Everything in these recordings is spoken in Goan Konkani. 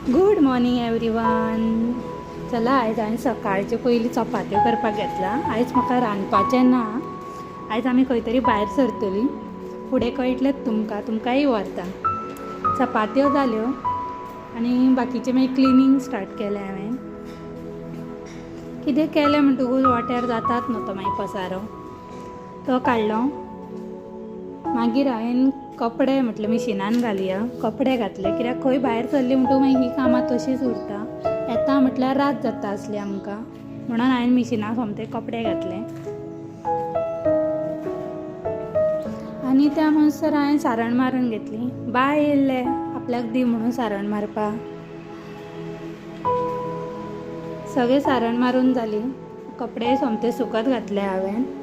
Good morning everyone. चला आयज हांवें सकाळचे पयलीं चपात्यो करपाक घेतला. आयज म्हाका रांदपाचें ना. आयज आमी खंय तरी भायर सरतलीं. फुडें कळटलेंच तुमकां, तुमकांय व्हरता. चपात्यो जाल्यो आनी बाकीचें मागीर क्लिनींग स्टार्ट केलें हांवें. कितें केलें म्हणटकूच वाट्यार जातात न्हू तो मागीर पसारो, तो काडलो. मागीर हांवें कपडे म्हटलें मिशिनान घालया, कपडे घातले. कित्याक खंय भायर सरली म्हणटकूच मागीर ही कामां तशीच उरता. येता म्हटल्यार रात जाता आसली आमकां, म्हणून हांवें मिशिनान सोमते कपडे घातले. आनी त्या म्हणसर हांवें सारण मारून घेतली. बाय येयल्लें आपल्याक दी म्हणून सारण मारपाक. सगळें सारण मारून जाली. कपडे सोमते सुकत घातले हांवें.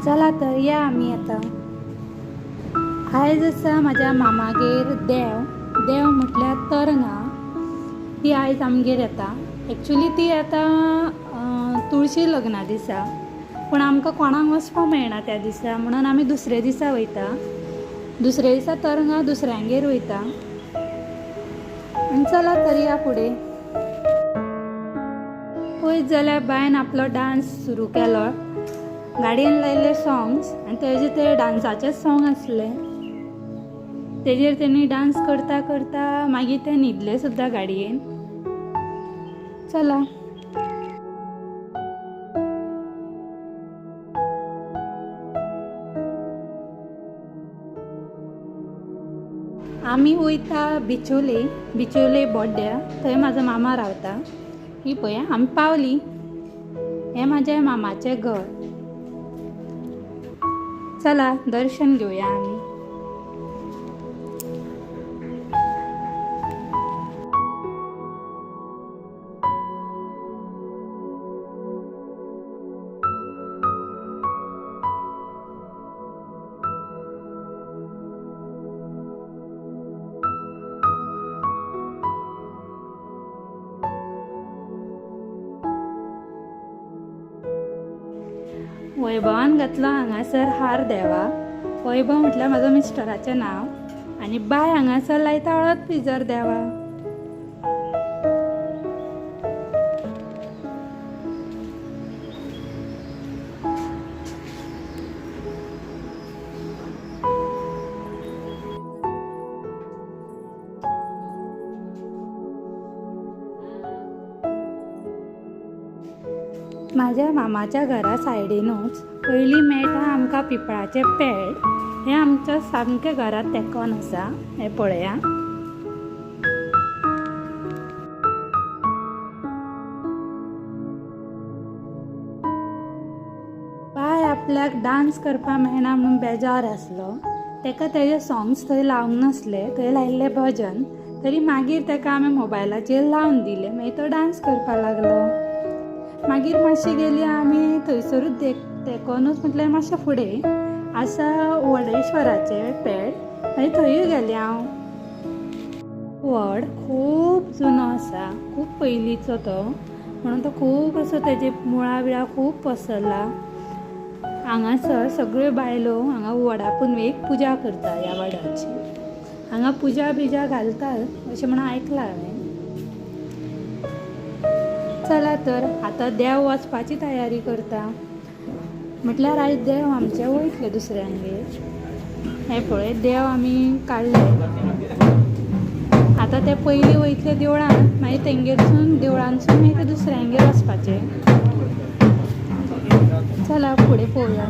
चला तर या आमी आतां. आयज आसा म्हाज्या मामागेर देव. देव म्हटल्यार तरंगां. ती आयज आमगेर येता. एक्चुली ती येता तुळशी लग्ना दिसा, पूण आमकां कोणाक वचपाक मेळना त्या दिसा, म्हणून आमी दुसरे दिसा वयता. दुसरे दिसा तरंगां दुसऱ्यांगेर वयता. आनी चला तर या फुडें. पळयत जाल्यार बायन आपलो डांस सुरू केलो. गाडयेन लायिल्ले सोंग्स आनी तेजे ते डांसाचे सोंग आसले. तेजेर तेणी डांस करता करता मागीर ते न्हिदले सुद्दां गाडयेन. चला आमी वयता बिचोले, बिचोले बोड्ड्या, थंय म्हाजो मामा रावता. ही पळय आमी पावली. हें म्हाज्या मामाचें घर. चला दर्शन घेवया आमी. वैभवान घातलो हांगासर हार देवा. वैभव म्हटल्यार म्हाजो मिस्टराचें नांव. आनी बाय हांगासर लायता हळद पिजर देवा. म्हाज्या मामाच्या घरा सायडीनूच पयलीं मेळटा आमकां पिपळाचें पेड. हें आमच्या सामकें घरांत तेंकोन आसा. हें पळया. बाय आपल्याक डांस करपाक मेळना म्हणून बेजार आसलो. तेका तेजे सोंग्स थंय लावंक नासले, थंय लायिल्लें भजन. तरी मागीर तेका आमी मोबायलाचेर लावन दिलें. मागीर तो डांस करपाक लागलो. मागीर मातशी गेली आमी थंयसरूच तेकोनूच म्हटल्यार मातशें फुडें आसा वडेश्वराचें पेड. मागीर थंयूय गेलें हांव. वड खूब जुनो आसा, खूब पयलींचो तो, म्हणून तो खूब असो तेजे मुळां बिळां खूब पसरला. हांगासर सगळ्यो बायलो हांगा वडा पुनवेक पुजा करता. ह्या वडाची हांगा पुजा बिजा घालतात अशें म्हणून आयकलां हांवें. चला तर आतां देव वचपाची तयारी करता. म्हटल्यार आयज देव आमचे वयतले दुसऱ्यांगेर. हें पळय देव आमी काडले. आतां ते पयलीं वयतले देवळान, मागीर तेंगेरसून देवळानसून मागीर ते दुसऱ्यांगेर वचपाचे. चला फुडें पळोवया.